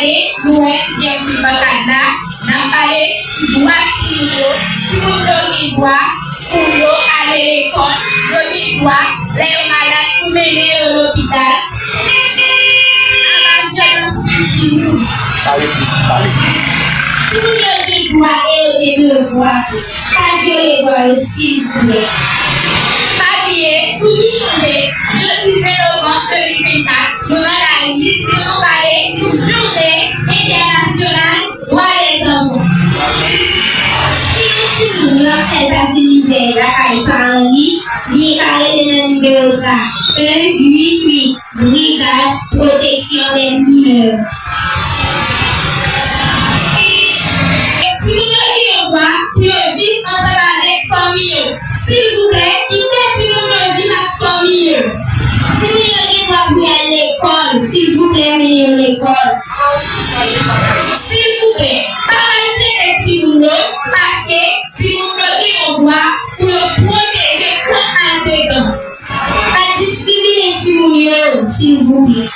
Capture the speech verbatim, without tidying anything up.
Nou wè, Pierre Philippe Cardin, n ap pale sou dwa timoun yo. Timoun yo gen dwa pou yo ale lekòl, yo gen dwa, lè yo malad, pou mennen yo lopital. Anba vyolans sou timoun. Pale plis, pale. Timoun yo gen dwa e yo gen devwa tou. Pa vyole dwa yo, silvouplè. Pa bliye, pou nou chanje, jodi ven novanm de mil vennkat, nou nan lari pou nou pale sou jounen entènasyonal dwa dèzanfan. Si yon timoun yo ap fè l pase mizè lakay paran li, li ka rele nan nimewo sa, en uit uit, Brigad Pwoteksyon dè Minè. Timoun yo gen yon dwa pou yo viv ansanm avèk fanmi yo. Silvouplè, kite timoun yo viv ak fanmi yo. Timoun yo gen dwa pou y al lekòl. Silvouplè, mennen yo lekòl. Silvouplè, pa maltrete timoun yo, paske timoun yo gen yon dwa pou yo pwoteje kont altèdans. Pa diskrimine timoun yo, silvouplè.